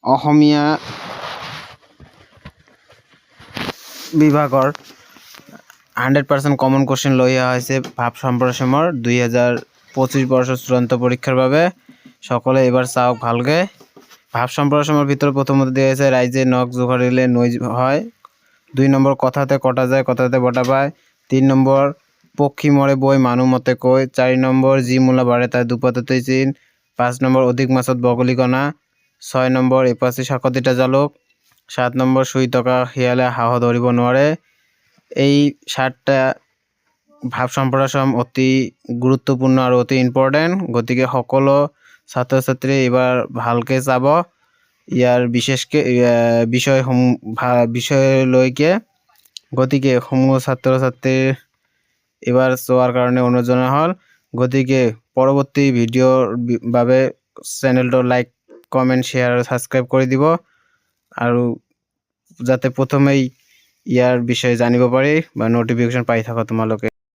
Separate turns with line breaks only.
অসমীয়া বিভাগৰ 100% common question লৈ অহা হৈছে ভাৱ সম্প্ৰসাৰণৰ 2025 বৰ্ষৰ চূড়ান্ত পৰীক্ষাৰ বাবে। সকলোৱে এইবাৰ চাওক ভালকৈ। ভাৱ সম্প্ৰসাৰণৰ ভিতৰত প্ৰথমতে দিয়া হৈছে, ৰাইজে নখ জোকাৰিলে নৈ হয়। 2 নম্বৰ, কথাতে কটা যায়, কথাতে বঁটা পায়। 3 নম্বৰ, পক্ষী মৰে বৈ, মানুহ মতে কৈ। 4 নম্বৰ, যি মূলা বাঢ়ে তাৰ দুপাততেই চিন। 5 নম্বৰ, অধিক মাছত বগলী কণা। 6 নম্বৰ, এপাচি শাকতিতা জালুক। 7 নম্বৰ, শুই থকা শিয়ালে হাঁহ ধৰিব নোৱাৰে। এই 7টা ভাৱ সম্প্ৰসাৰণ অতি গুৰুত্বপূৰ্ণ আৰু অতি ইম্পৰ্টেণ্ট। গতিকে সকলো ছাত্ৰ ছাত্ৰীয়ে এইবাৰ ভালকৈ চাব ইয়াৰ বিশেষকৈ বিষয়সমূহ, বিষয়লৈকে। গতিকে সমূহ ছাত্ৰ ছাত্ৰীৰ এইবাৰ চোৱাৰ কাৰণে অনুৰোধ জনোৱা হ'ল। গতিকে পৰৱৰ্তী ভিডিঅ'ৰ বাবে চেনেলটো লাইক, কমেণ্ট, শ্বেয়াৰ আৰু ছাবস্ক্ৰাইব কৰি দিব আৰু যাতে প্ৰথমেই ইয়াৰ বিষয়ে জানিব পাৰি বা ন'টিফিকেশ্যন পাই থাকা তোমালোকে।